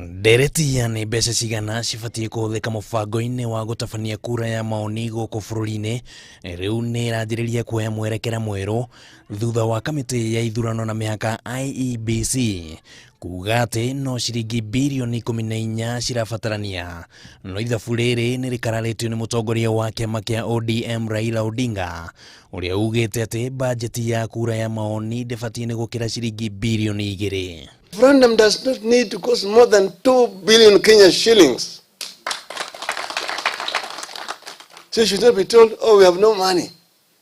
Ndereti ya nĩ mbeca cigana cibatiĩ kũhũthĩka mũbango-inĩ wa gũtabania kura ya maoni gũkũ bũrũri-inĩ rĩu nĩ ĩranjĩrĩria kuoya mwerekera mwerũ thutha wa kamĩtĩ ya ithurano na mĩhaka IEBC kuga atĩ no ciringi birioni 14 cirabatarania. No ithabu rĩrĩ nĩ rĩkararĩtio nĩ mũtongoria wa kĩama kĩa ODM Raila Odinga ũrĩa ugĩte atĩ bajeti ya kura ya maoni ndĩbatiĩ nĩ gũkĩra ciringi birioni 2. Referendum does not need to cost more than 2 billion Kenya shillings. So you should not be told, oh, we have no money.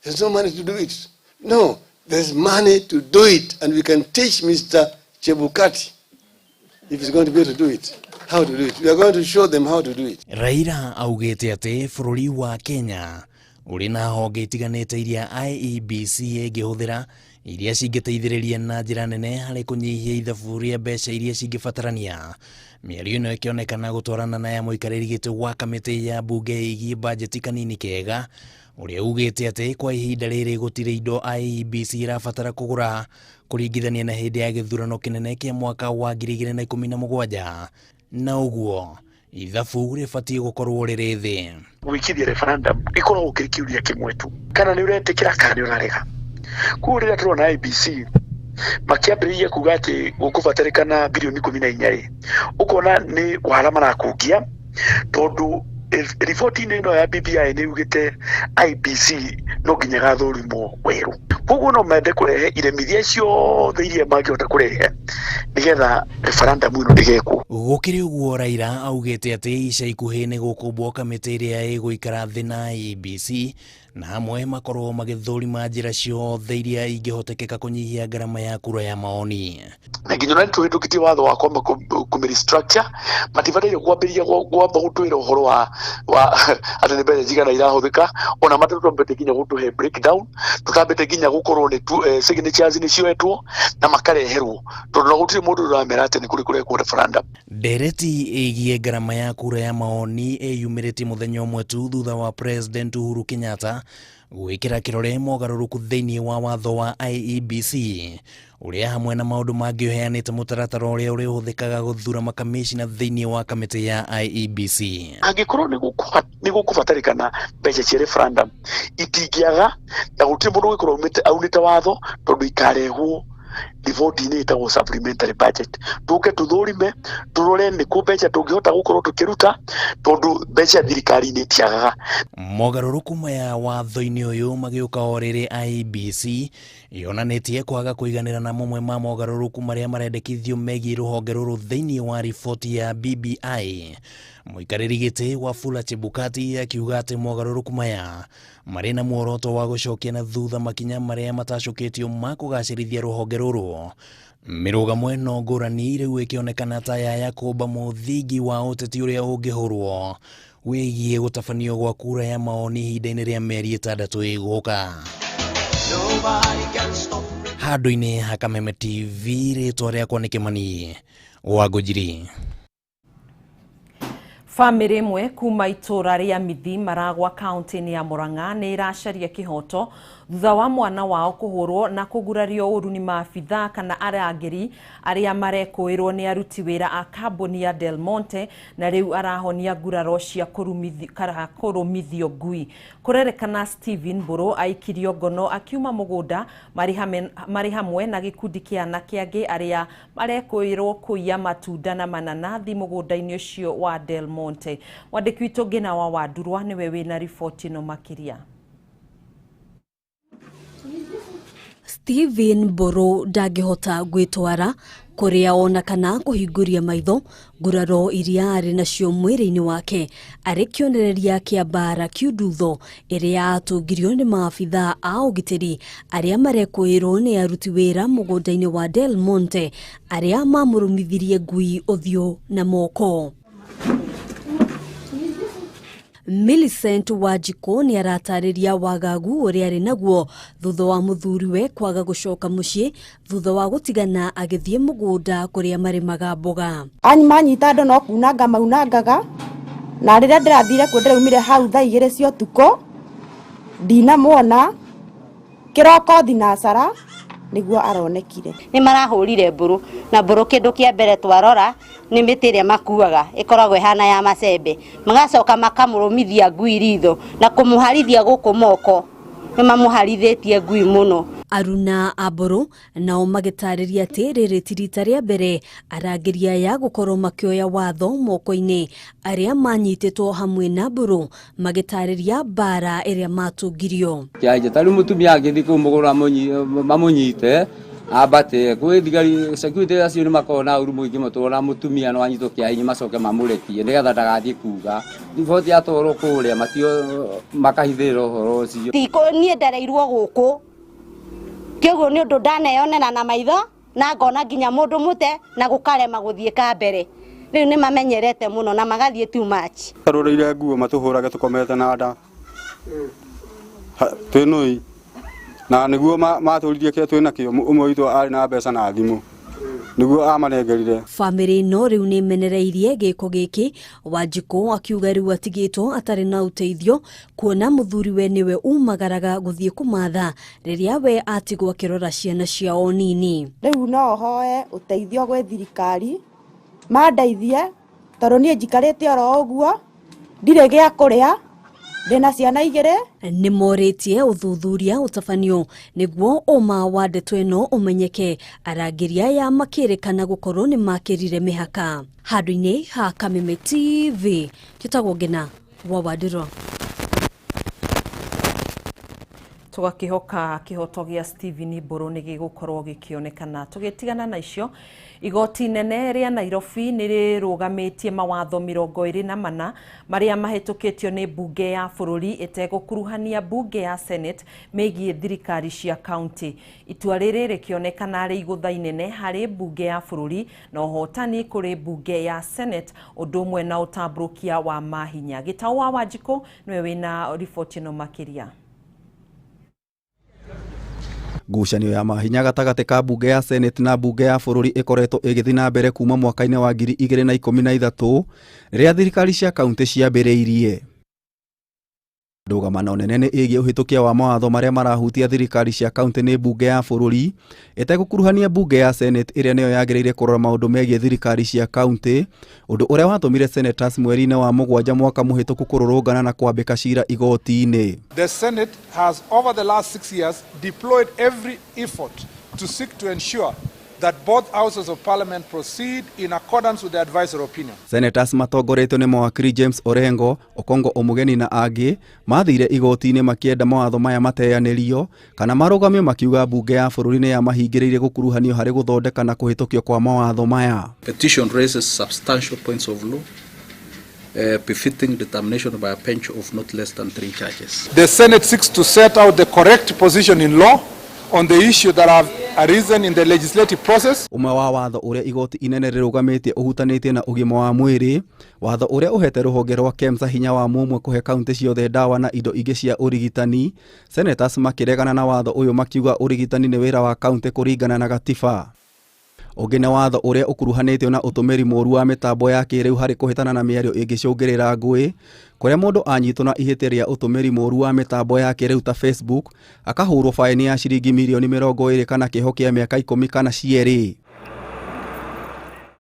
There's no money to do it. No, there's money to do it. And we can teach Mr. Chebukati, if he's going to be able to do it, how to do it. We are going to show them how to do it. Raila augĩte atĩ bũrũri wa Kenya ũrĩ na honge itiganĩte iria IEBC ĩngĩhũthĩra iria cingĩteithĩrĩria na njĩra nene harĩ kũnyihia ithabu rĩa mbeca iria cingĩbatarania. Mĩario ĩno ĩkĩonekana gũtwarana na ya mũikarĩri gĩtĩ wa kamĩtĩ ya mbunge ĩgiĩ bajeti Kanini Kega ũrĩa ugĩte atĩ kwa ihinda rĩrĩ gũtirĩ indo IEBC ĩrabatara kũgũra kũringithania na hĩndĩ ya gĩthurano kĩnene kĩa mwaka wa 2017 na ũguo ithabu rĩbatiĩ gũkorwo rĩrĩ thĩ. Gwĩkithia referendum ĩkoragwo kĩrĩ kĩũria kĩmwe tu, kana nĩ ũretĩkĩra kana nĩ ũrarega. Koguo rĩrĩa tũrona IEBC makĩambĩrĩria kuga atĩ gũkũbatarĩkana birioni 14 rĩ, ũkona nĩ wara marakungia, tondũ riboti-inĩ ĩno ya BBI nĩ yugĩte IEBC no nginya ĩgathũrimwo werũ. Koguo no mende kũrehe iremithia ciothe iria mangĩhota kũrehe nĩgetha referendum ĩno ndĩgekwo. Gũkĩrĩ ũguo Raila augĩte atĩ ica ikuhĩ nĩ gũkũmbwo kamĩtĩ ĩrĩa ĩgũikara thĩ na IEBC na hamwe makorwo magĩthũrima njĩra ciothe iria ingĩhotekeka kũnyihia ngarama ya kura ya maoni. Na nginya ona nĩtũhĩtũkĩtie watho wa kwamba kũmĩ-restructure, matibataire kwambĩrĩria kwamba gũtwĩra ũhoro wa atĩ nĩ mbeca cigana irahũthĩka, ona matatwambĩte nginya gũtũhe breakdown, tũtambĩte nginya gũkorwo nĩ signatures nĩ cioetwo na makareherwo, tondũ na gũtirĩ mũndũ ũramera atĩ nĩ kũrĩ kũrekwo referendum. Ndereti ĩgiĩ ngarama ya kura ya maoni ĩyumĩrĩtie mũthenya ũmwe tu thutha wa President Uhuru Kenyatta gwĩkĩra kĩrore mogarũrũku thĩinĩ wa watho wa IEBC ũrĩa hamwe na maũndũ mangĩ ũheanĩte mũtaratara ũrĩa ũrĩhũthĩkaga gũthura makamĩcina thĩinĩ wa kamĩtĩ ya IEBC. Angĩkorwo nĩ gũkũbatarĩkana mbeca cia referendum itingĩaga, na gũtirĩ mũndũ ũgĩkorwo aunĩte watho, tondũ ikarehwo riboti-inĩ ĩtagwo supplementary budget, tũke tũthũrime tũrore nĩ kũ mbeca tũngĩhota gũkorwo tũkĩruta, tondũ mbeca thirikari-inĩ itiagaga. Mogarũrũku maya watho-inĩ ũyũ magĩũka o rĩrĩ IEBC yonanĩtie kwaga kũiganĩra na mamwe ma mogarũrũku marĩa marendekithio megiĩ rũhonge rũrũ thĩinĩ wa riboti ya BBI. Mũikarĩri gĩtĩ Wafula Chebukati akiuga atĩ mogarũrũku maya marĩ na muoroto wa gũcokia na thutha makinya marĩa matacũkĩtio ma kũgacĩrithia rũhonge rũrũ. Mĩrũgamo ĩno ngũrani rĩu ĩkĩonekana ta ya kũmba mũthingi wa ũteti ũrĩa ũngĩhũrwo wĩgiĩ gũtabanio gwa kura ya maoni ihinda-inĩ rĩa mĩeri 6 ĩgũka. Handũ-inĩ ha Kameme TV, rĩtwa rĩakwa nĩ Kĩmani wa Ngũnjiri. Bamĩrĩ ĩmwe kuma itũũra rĩa Mithi Maragwa kaunti-inĩ ya Murang'a nĩ ĩracaria kĩhoto thutha wa mwana wao kũhũrwo na kũgurario ũru nĩ maabitha kana arangĩri arĩa marekũĩrwo nĩ aruti wĩra a kambuni ya Del Monte, na rĩu arahonia nguraro cia kũrũmithio ngui. Kũrerekana Stephen Mbũrũ aikirio ngono akiuma mũgũnda marĩ hamwe na gĩkundi kĩa anake angĩ arĩa marekũĩrwo kũiya matunda na mananathi mũgũnda-inĩ ũcio wa Del Monte. Mwandĩki witũ Ngĩna wa Wandurwa nĩwe wĩna riboti ĩno makĩria. Stephen Mbũrũ ndangĩhota gwĩtwara kũrĩa ona kana kũhingũria maitho nguraro iria arĩ nacio mwĩrĩ-inĩ wake arĩ kĩonereria kĩa mbara kiundutho ĩrĩa atũngirio nĩ maabitha a ũgitĩri arĩa marekũĩrwo nĩ aruti wĩra mũgũnda-inĩ wa Del Monte arĩa mamũrũmithirie ngui ũthiũ na moko. Millicent Wanjikũ nĩ aratarĩria wagagu ũrĩa arĩ naguo thutha wa mũthuriwe kwaga gũcoka mũciĩ thutha wa gũtigana agĩthiĩ mũgũnda kũrĩa marĩmaga mboga. Anyi manyita andũ no kunanga maunangaga, na rĩrĩa ndĩrathire kuo ndĩraumire hau thaa igĩrĩ cia ũtukũ ndinamwona, kĩroko thinacara Nĩguo aronekire. Nĩ marahũrire mbũrũ na mbũrũ, kĩndũ kĩa mbere twarora nĩ mĩtĩ ĩrĩa makuaga ĩkoragwo ĩhana ya macembe, magacoka makamũrũmithia ngui ritho na kũmũharithia gũkũ moko, nĩ mamũharithĩtie ngui mũno. Aruna a Mbũrũ nao magĩtarĩria atĩ rĩrĩ ti rita rĩa mbere arangĩri aya gũkorwo makĩoya watho moko-inĩ, arĩa manyitĩtwo hamwe na Mbũrũ magĩtarĩria mbara ĩrĩa matũngirio. Kĩanja ta rĩu mũtumia angĩthiĩ kũu mũgũra mamũnyite ambate kwĩ thigari security acio nĩ makoragwo na ũru mũingĩ mũno, na mũtumia no anyitwo kĩa hinya macoke mamũrekie nĩgetha ndagathiĩ kuga riboti yatwarwo kũrĩa matio makahithĩrĩra ũhoro ũcio. Niĩ ndereirwo gũkũ kĩoguo nĩ ũndũ ndaneyonera na maitho na ngona nginya mũndũ mũte na gũkarema gũthiĩ ka mbere. Rĩu nĩ mamenyerete mũno na magathiĩ too much. Tarũrĩire nguo matũhũrage tũkomete na nda twĩ nũi na nĩguo matũririe kĩrĩa twĩ nakĩo, ũmwe witũ arĩ na mbeca na thimũ nĩguo amanengerire. Bamĩrĩ ĩno rĩu nĩ ĩmenereirie gĩko gĩkĩ, Wanjikũ akiuga rĩu atigĩtwo atarĩ na ũteithio kuona mũthuriwe nĩwe umagaraga gũthiĩ kũmatha rĩrĩa we atigwo akĩrora ciana ciao nini. Rĩu no hoe ũteithio gwĩ thirikari mandeithie, tondũ niĩ njikarĩte oro ũguo ndirĩ gĩa kũrĩa, ndĩna ciana igĩrĩ. Nĩ morĩtie ũthuthuria ũtabanio nĩguo ũma wa ndeto ĩno ũmenyeke, arangĩri aya makĩrĩkana gũkorwo nĩ makĩrire mĩhaka. Handũ-inĩ ha Kameme TV, njĩtagwo Ngina wa Wandĩrwa. Tũgakĩhoka kĩhoto gĩa Stephen Mbũrũ nĩ gĩgũkorwo gĩkĩonekana. Tũgĩtigana na icio, igoti inene rĩa Nairobi nĩ rĩrũgamĩtie mawatho 24 marĩa mahĩtũkĩtio nĩ mbunge ya bũrũri ĩtegũkuruhania mbunge ya Senate megiĩ thirikari cia kaunti. Itua rĩrĩ rĩkĩonekana rĩ igũtha inene harĩ mbunge ya bũrũri na ũhotani kũrĩ mbunge ya Senate, ũndũ ũmwe na ũtambũrũkia wa mahinya. Gĩtaũ wa Wanjikũ nĩwe wĩna riboti ĩno makĩria. Ngucanio ya mahinya gatagatĩ ka mbunge ya Senate na mbunge ya bũrũri ĩkoretwo ĩgĩthiĩ na mbere kuma mwaka-inĩ wa 2013 rĩrĩa thirikari cia kaunti ciambĩrĩirie. Ndũgamano nene nĩ ĩgiĩ ũhĩtũkia wa mawatho marĩa marahutia thirikari cia kaunti nĩ mbunge ya bũrũri ĩtegũkuruhania mbunge ya Senate ĩrĩa nĩyo yagĩrĩire kũrora maũndũ megiĩ thirikari cia kaunti, ũndũ ũrĩa watũmire senators mweri-inĩ wa mũgwanja mwaka mũhĩtũku kũrũrũngana na kwambĩka cira igoti-inĩ. The Senate has over the last 6 years deployed every effort to seek to ensure that both houses of parliament proceed in accordance with the advisory opinion. Senators matongoretio nĩ mawakiri James Orengo, Okongo Omugeni na angĩ mathire igoti-inĩ makĩenda mawatho maya mateanĩrio kana marũgamio, makiuga mbunge ya bũrũri nĩ yamahingĩrĩirie gũkuruhanio harĩ gũthondeka na kũhĩtũkio kwa mawatho maya. Petition raises substantial points of law befitting determination by a bench of not less than 3 judges. The Senate seeks to set out the correct position in law on the issue that have arisen in the legislative process. Ũmwe wa watho ũrĩa igoti inene rĩrũgamĩtie ũhutanĩtie na ũgima wa mwĩrĩ, watho ũrĩa ũhete rũhonge rwa KEMSA hinya wa mũmwe kũhe kaunti ciothe ndawa na indo ingĩ cia ũrigitani. Senators makĩregana na watho ũyũ makiuga ũrigitani nĩ wĩra wa kaunti kũringana na gatiba. Ũngĩ nĩ watho ũrĩa ũkuruhanĩtio na ũtũmĩri mũũru wa mĩtambo ya kĩrĩu harĩ kũhĩtana na mĩario ĩngĩcũngĩrĩra ngũĩ, kũrĩa mũndũ anyitwo na ihĩtia rĩa ũtũmĩri mũũru wa mĩtambo ya kĩrĩu ta Facebook akahũrwo faini ya ciringi mirioni 20 kana kĩoho kĩa mĩaka 10 kana cierĩ.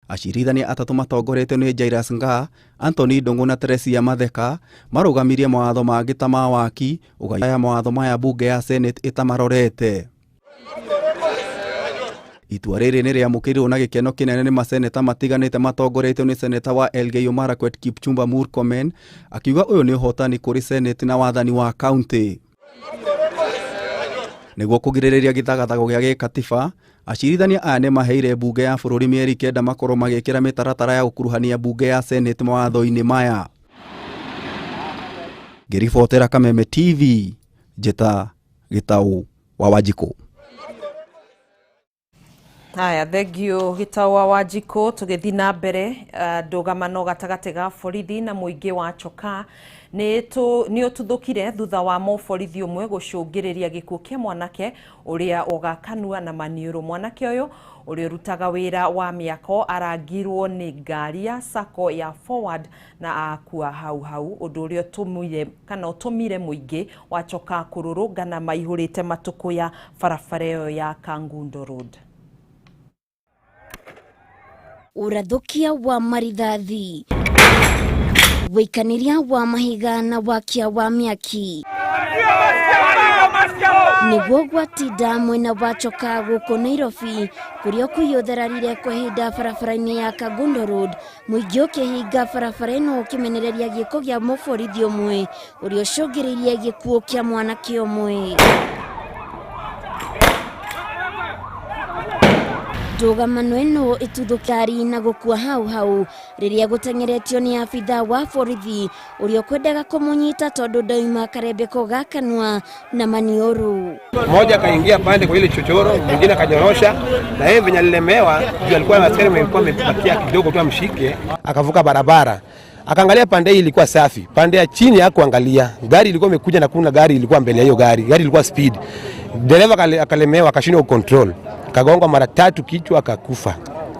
Acirithania atatũ matongoretio nĩ Jairus Ngaah, Anthony Ndung'u na Teresia Matheka marũgamirie mawatho mangĩ ta ma waki, ũgaya mawatho maya mbunge ya Senate ĩtamarorete. Itua rĩrĩ nĩ rĩamũkĩrirwo na gĩkeno kĩnene nĩ maseneta matiganĩte matongoretio nĩ seneta wa Elgeyo Marakwet Kipchumba Murkomen, akiuga ũyũ nĩ ũhotani kũrĩ Senate na wathani wa kaunti. Nĩguo kũgirĩrĩria gĩthagathago gĩa gĩkatiba, acirithania aya nĩ maheire mbunge ya bũrũri mĩeri 9 makorwo magĩkĩra mĩtaratara ya gũkuruhania mbunge ya Senate mawatho-inĩ maya. Ngĩribotera Kameme TV, Njĩta Gĩtaũ wa Wanjikũ. Haya, thengio Gĩtawa wa Njikũ. Tũgĩthiĩ na mbere, ndũgamano gatagatĩ ga borithi na mũingĩ wa Chokaa nĩ ũtuthũkire thutha wa mũborithi ũmwe gũcũngĩrĩria gĩkuũ kĩa mwanake ũrĩa ũgakanua na maniũrũ. Mwanake ũyũ ũrĩa ũrutaga wĩra wa mĩako arangirwo nĩ ngari ya sacco ya Forward na akua hau hau, ũndũ ũrĩa ũtũmire kana ũtũmire mũingĩ wa Chokaa kũrũrũngana maihũrĩte matũkũya barabara ĩyo ya Kangundo Road. Ũrathũkia wa marithathi, wĩikanĩria wa mahiga na wakia wa mĩaki nĩguo gwatinda mwena wa Chokaa gũkũ Nairobi, kũrĩa kũiyũthararire kwa ihinda barabara-inĩ ya Kangundo Road, mũingĩ ũkĩhinga barabara ĩno ũkĩmenereria gĩko gĩa mũborithi ũmwe ũrĩa ũcũngĩrĩirie gĩkuũ kĩa mwanake ũmwe. Ndũgamano ĩno ĩtuthũkari na gũkua hau hau rĩrĩa gũteng'eretio nĩ abitha wa borithi ũrĩa ũkwendaga kũmũnyita tondũ ndauma karembeko ga kanua na maniũrũ. Mmoja akaingia pande kwa ile chochoro, mwingine akanyorosha, na yeye venye alilemewa juu alikuwa na askari amekuwa amepakia kidogo tu amshike, akavuka barabara. Akaangalia pande hii ilikuwa safi, pande ya chini hakuangalia. Gari ilikuwa imekuja na kuna gari ilikuwa mbele ya hiyo gari, gari ilikuwa speed. Dereva akalemewa akashindwa kucontrol. Kagongwa mara tatu kichwa akakufa.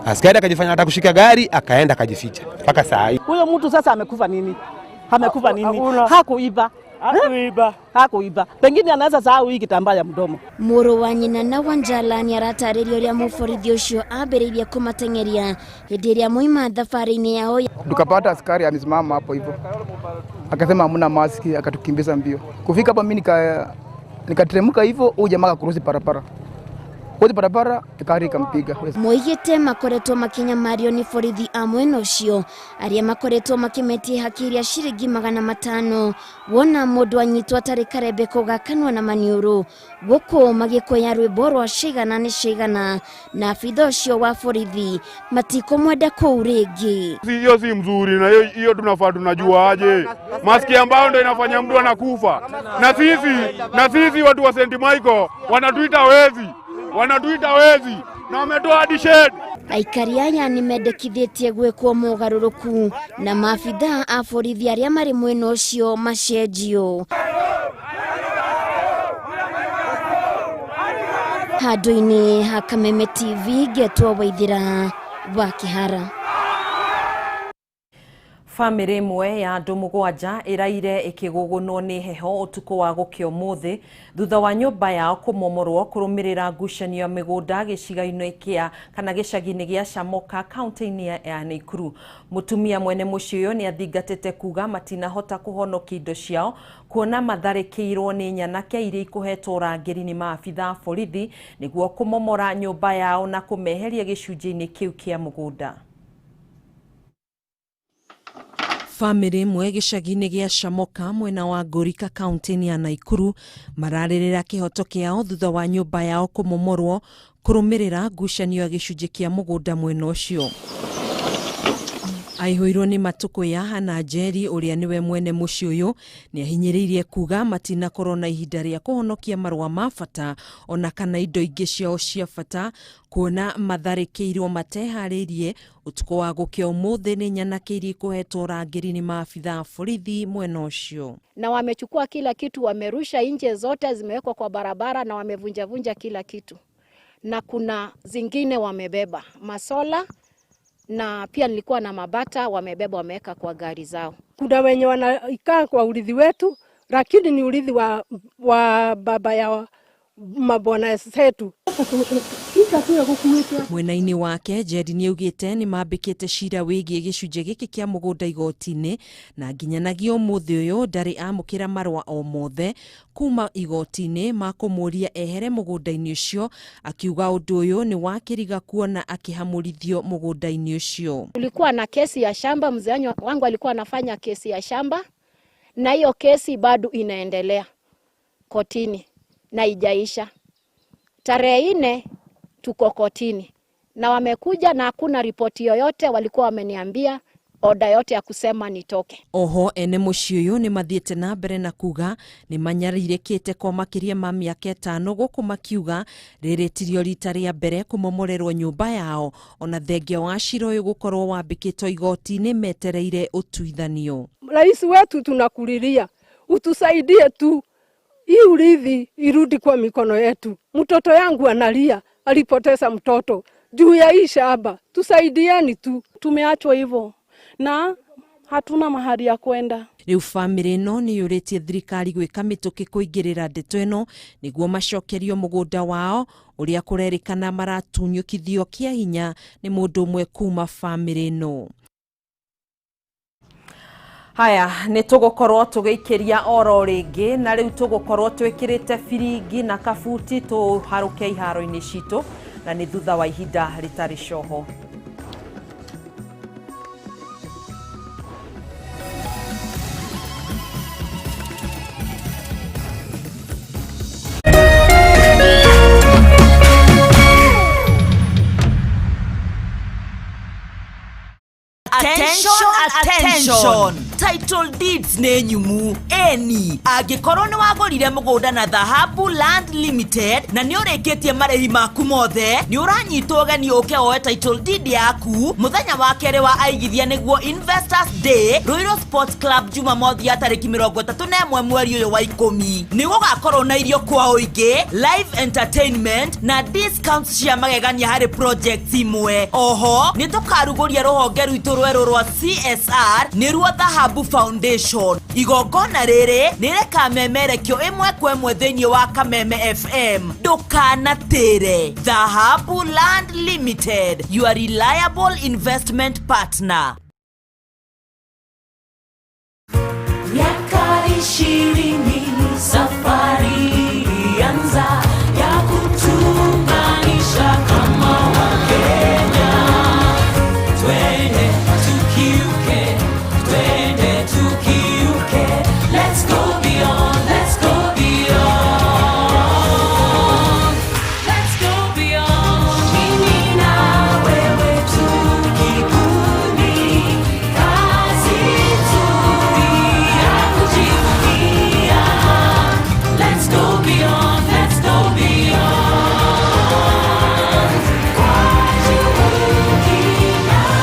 Askari akajifanya hata kushika gari, akaenda akajificha mpaka saa hii. Huyo mtu sasa amekufa nini? Amekufa nini? Hakuiba. Hakuiba. Hakuiba. Pengine anaweza sahau hii kitambaa ya mdomo. Mũrũ wa nyina na Wanjala nĩ aratarĩria ũrĩa mũborithi ũcio ambĩrĩirie kũmateng'eria hĩndĩ ĩrĩa moima thabarĩ-inĩ yao. Tukapata askari amesimama hapo hivyo. Akasema hamna maski, akatukimbiza mbio. Kufika hapa mimi nikateremka hivyo, huyu jamaa akakurusi barabara. Kwa barabara gari ikampiga. Moigĩte makoretwo makĩnyamario nĩ borithi a mwena ũcio arĩa makoretwo makĩmetie haki iria ciringi 500 wona mũndũ anyitwo atarĩ karembeko ga kanua na maniũrũ, gũkũ magĩkoya rwĩmbo rwa cigana nĩ cigana na abitha ũcio wa borithi matikũmwenda kũu rĩngĩ. Hiyo si mzuri, na hiyo tunafaa tunajua aje maski ambayo ndio inafanya mtu anakufa. Na sisi watu wa St Michael wanatuita wezi. Wanatuita wezi na wametoa hadi shed. Aikari aya nĩ mendekithĩtie gwĩkwo mogarũrũku na maabitha a borithi arĩa marĩ mwena ũcio macenjio. Handũ-inĩ ha Kameme TV ngetwo Waithĩra wa Kĩhara. Famĩlĩ ĩmwe ya andũ 7 ĩraire ĩkĩgũgũnwo nĩ heho ũtukũ wa gũkĩa ũmũthĩ thutha wa nyũmba yao kũmomorwo kũrũmĩrĩra ngucanio ya mĩgũnda gĩcigo-inĩ kĩa kana gĩcagi-inĩ gĩa Shamoka kaunti-inĩ ya Nakuru. Mũtumia mwene mũciĩ ũyũ nĩ athingatĩte kuga matinahota kũhonokia indo ciao kuona matharĩkĩirwo nĩ nyanake iria ikũhetwo ũrangĩri nĩ maabitha a borithi nĩguo kũmomora nyũmba yao na kũmeheria gĩcunjĩ-inĩ kĩu kĩa mũgũnda. Famĩlĩ ĩmwe gĩcagi-inĩ gĩa Shamoka mwena wa Ngorika kaunti-inĩ ya Nakuru mararĩrĩra kĩhoto kĩao thutha wa nyũmba yao kũmomorwo kũrũmĩrĩra ngucanio ya gĩcunjĩ kĩa mũgũnda mwena ũcio. Aihũirwo nĩ matũkũya Hana Njeri ũrĩa nĩwe mwene mũciĩ ũyũ nĩ ahinyĩrĩirie kuga matinakorwo na ihinda rĩa kũhonokia marũa ma bata ona kana indo ingĩ ciao cia bata kuona matharĩkĩirwo mateharĩirie ũtukũ wa gũkĩa ũmũthĩ nĩ nyanake iria ikũhetwo ũrangĩri nĩ maabitha a borithi mwena ũcio. Na wamechukua kila kitu, wamerusha nje, zote zimewekwa kwa barabara na wamevunjavunja kila kitu, na kuna zingine wamebeba masola na pia nilikuwa na mabata wamebeba, wameweka kwa gari zao. Kuna wenye wanaikaa kwa urithi wetu, lakini ni urithi wa baba ya mabwana zetu. Mwena-inĩ wake Njeri nĩaugĩte nĩ mambĩkĩte cira wĩgiĩ gĩcunjĩ gĩkĩ kĩa mũgũnda igoti-inĩ na nginyanagia ũmũthĩ ũyũ ndarĩ amũkĩra marũa o mothe kuma igoti-inĩ ma kũmũria ehere mũgũnda-inĩ ũcio, akiuga ũndũ ũyũ nĩ wakĩriga kuona akĩhamũrithio mũgũnda-inĩ ũcio. Kulikuwa na kesi ya shamba, mzee wangu alikuwa anafanya kesi ya shamba na hiyo kesi bado inaendelea kotini na ijaisha. Tarehe 4 tuko kotini na wamekuja na hakuna ripoti yoyote walikuwa wameniambia Oda yote ya kusema nitoke. Oho ene mũciĩ ũyũ nĩ mathiĩte na mbere na kuga nĩ manyarirĩkĩte kwa makĩria ma mĩaka 5 gũkũ makiuga rĩrĩ tirio rita rĩa mbere kũmomorerwo nyũmba yao ona thengia wa cira ũyũ gũkorwo wambĩkĩtwo igoti-inĩ metereire ũtuithanio. Rais wetu tunakulilia utusaidie tu, hii urithi irudi kwa mikono yetu. Mtoto yangu analia, alipoteza mtoto juu ya hii shamba, tusaidieni tu. Tumeachwa hivyo na hatuna mahali ya kwenda. Rĩu bamĩrĩ ĩno nĩ yũrĩtie thirikari gwĩka mĩtũkĩ kũingĩrĩra ndeto ĩno nĩguo macokerio mũgũnda wao ũrĩa kũrerĩkana maratunyũkithio kĩa hinya nĩ mũndũ ũmwe kuma bamĩrĩ ĩno. Haya, nĩ tũgũkorwo tũgĩikĩria oro rĩngĩ na rĩu tũgũkorwo twĩkĩrĩte biringi na kabuti tũharũke iharo-inĩ citũ na nĩ thutha wa ihinda rĩtarĩ coho. Attention, attention. Title deeds nĩ nyumu eni angĩkorwo nĩ wagũrire mũgũnda na Dhahabu Land Limited na nĩ ũrĩkĩtie marĩhi maku mothe nĩ ũranyitwo ũgeni ũke woe title deed yaku mũthenya wa kerĩ wa aigithia nĩguo Investors Day Ruiru Sports Club Jumamothi ya tarĩki 31 mweri ũyũ wa 10. Nĩ gũgakorwo na irio kwa ũingĩ, live entertainment na discounts cia magegania harĩ projects imwe. Oho nĩ tũkarugũria rũhonge rwitũ rwerũ rwa CSR nĩruo Dhahabu Foundation. Igongona rĩrĩ nĩ rĩkamemerekio ĩmwe kwa ĩmwe thĩinĩ wa Kameme FM. Ndũkanatĩre. Dhahabu Land Limited, your reliable investment partner. Miaka 20 safari.